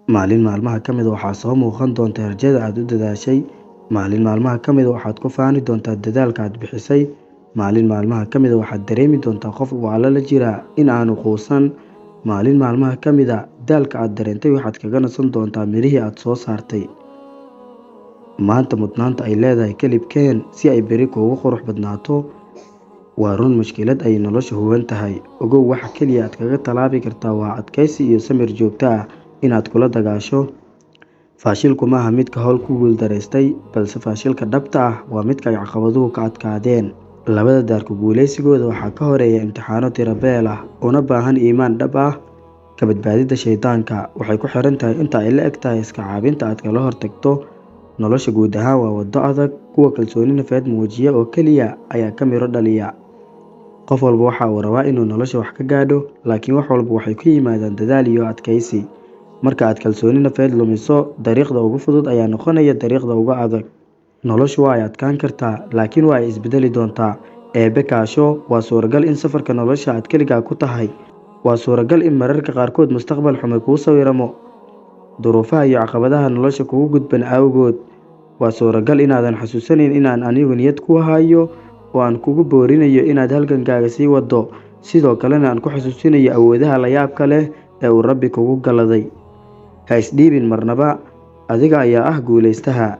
Maalin maalmaha ka mid ah waxaa soo muuqan doonta rajada aad u dadaashay. Maalin maalmaha ka mid ah waxaad ku faani doontaa dadaalka aad bixisay. Maalin maalmaha ka mid ah waxaad dareemi doontaa qof uu Alle la jiraa in aanu quusan. Maalin maalmaha ka mid ah daalka aad dareentay waxaad kaga nasan doontaa mirihii aad soo saartay. Maanta mudnaanta ay leedahay kelibkeen si ay berri kuugu qurux badnaato. Waa run, mushkilad ay noloshu huwan tahay. Ogow, waxa keliya aad kaga tallaabi kartaa waa adkaysi iyo samir joogto ah inaad kula dagaasho. Faashilku maaha midka hawl ku guuldareystay, balse faashilka dhabta ah waa midka ay caqabaduhu ka adkaadeen. Labada daar ku guuleysigooda waxaa ka horeeya imtixaano tiro beel ah, una baahan iimaan dhab ah. Ka badbaadida shaydaanka waxay ku xiran tahay inta ay la eg tahay iska caabinta aad kala hortagto. Nolosha guud ahaan waa waddo adag, kuwa kalsooni nafeed muujiya oo keliya ayaa ka miro dhaliya. Qof walba waxa uu rabaa inuu nolosha wax ka gaadho, laakiin wax walba waxay ku yimaadaan dadaal iyo adkaysi. Marka aad kalsooni nafeed lumiso, dariiqda ugu fudud ayaa noqonaya dariiqda ugu adag. Noloshu waa ay adkaan kartaa, laakiin waa ay isbedeli doontaa. Eebbe kaasho, waa suuragal in safarka nolosha aad keligaa ku tahay. Waa suuragal in mararka qaarkood mustaqbal xumi kuu sawiramo, duruufaha iyo caqabadaha nolosha kugu gudban awgood. Waa suuragal inaadan xasuusanayn inaan anigu niyad ku hayo oo aan kugu boorinayo inaad halgankaaga sii waddo, sidoo kalena aan ku xasuusinayo awoodaha la yaabka leh ee uu Rabbi kugu galaday. Ha isdhiibin marnaba, adiga ayaa ah guulaystaha.